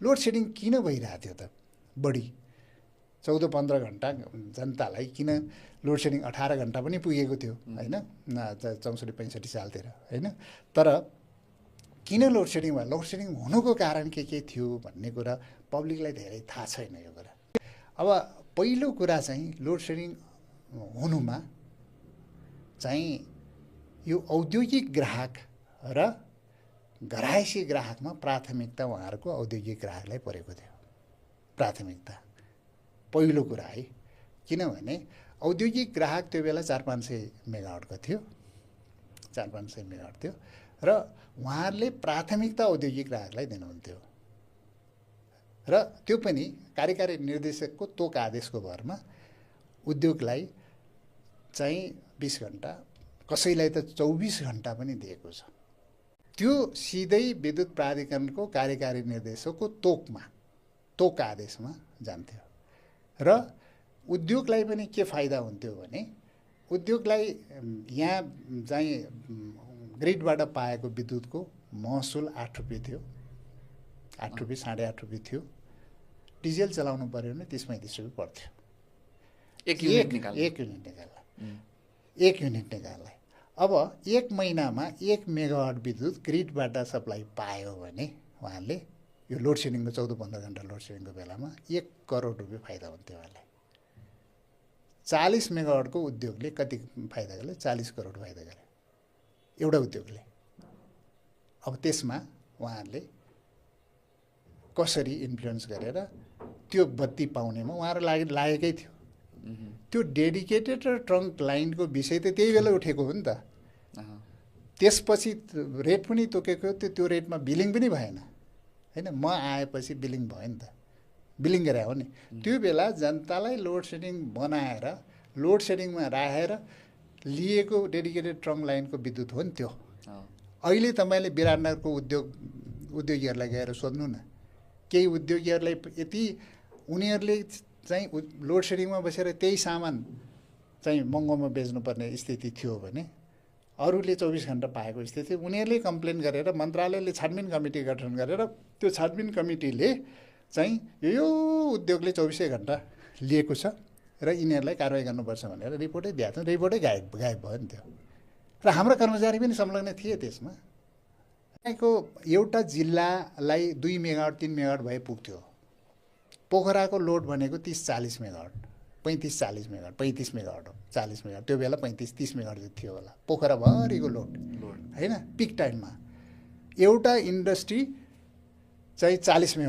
load shedding किन भइरहेको थियो त बढी 14-15 घन्टा जनतालाई किन लोड सेडिङ 18 घन्टा पनि पुगेको थियो होइन 64-65 सालतिर होइन तर किन लोड सेडिङ भयो लोड सेडिङ हुनुको कारण के थियो भन्ने कुरा पब्लिकलाई धेरै थाहा छैन यो कुरा अब पहिलो कुरा चाहिँ लोड सेडिङ हुनुमा चाहिँ यो औद्योगिक ग्राहक र घरायसी ग्राहकमा प्राथमिकता उहाँहरूको औद्योगिक ग्राहकलाई परेको थियो प्राथमिकता पहिलो कुरा है किनभने औद्योगिक ग्राहक त्यो बेला 400-500 मेगावाटको थियो 400-500 मेगावाट थियो र उहाँहरूले प्राथमिकता औद्योगिक ग्राहकलाई दिनुहुन्थ्यो र त्यो पनि कार्यकारी निर्देशकको तोक आदेशको भरमा उद्योगलाई चाहिँ 20 घन्टा कसैलाई त 24 घन्टा पनि दिएको छ त्यो सिधै विद्युत प्राधिकरणको कार्यकारी निर्देशकको तोक आदेशमा जान्थ्यो र उद्योगलाई पनि के फाइदा हुन्थ्यो भने उद्योगलाई यहाँ चाहिँ ग्रिडबाट पाएको विद्युतको महसुल 8 रुपियाँ थियो 8 रुपियाँ 8.5 रुपियाँ थियो डिजेल चलाउनु पर्यो भने 30-35 रुपियाँ पर्थ्यो एक युनिट निकाल्दा अब एक महिनामा 1 मेगावाट विद्युत ग्रिडबाट सप्लाई पायो भने उहाँले यो लोड सेडिङको 14-15 घन्टा लोड सेडिङको बेलामा 1 करोड रुपियाँ फाइदा हुन्थ्यो उहाँलाई 40 मेगावाटको उद्योगले कति फाइदा गर्यो 40 करोड फाइदा गर्यो एउटा उद्योगले अब त्यसमा उहाँहरूले कसरी इन्फ्लुएन्स गरेर त्यो बत्ती पाउनेमा उहाँहरू लागेकै थियो त्यो डेडिकेटेड र ट्रङ्क लाइनको विषय त त्यही बेला उठेको हो नि त त्यसपछि रेट पनि तोकेको त्यो रेटमा बिलिङ पनि भएन हैन म आएपछि बिलिङ भयो नि त बिलिङ गरे हो नि त्यो बेला जनतालाई लोड सेडिङ बनाएर लोड सेडिङमा राखेर लिएको डेडिकेटेड ट्रङ्क लाइनको विद्युत हो नि त्यो अहिले तपाईँले विराटनगरको उद्योगीहरूलाई गएर सोध्नु न केही उद्योगीहरूलाई यति उनीहरूले चाहिँ लोड सेडिङमा बसेर त्यही सामान चाहिँ महँगोमा बेच्नुपर्ने स्थिति थियो भने अरूले 24 घन्टा पाएको स्थिति उनीहरूले कम्प्लेन गरेर मन्त्रालयले छानबिन कमिटी गठन गरेर त्यो छानबिन कमिटीले चाहिँ यो उद्योगले 24 घन्टा लिएको छ र यिनीहरूलाई कारवाही गर्नुपर्छ भनेर रिपोर्टै दिएको थियो रिपोर्टै गायब भयो नि त्यो र हाम्रो कर्मचारी पनि संलग्न थिए त्यसमा यहाँको एउटा जिल्लालाई 2 मेगावाट 3 मेगावाट भए पुग्थ्यो पोखराको लोड भनेको 30-40 मेगावाट 35-40 मेगावाट 35 मेगावाट हो 40 मेगावाट त्यो बेला 35-30 मेगावाट जति थियो होला पोखराभरिको लोड हैन पिक टाइममा एउटा इन्डस्ट्री चाहिँ 40 मेगावाट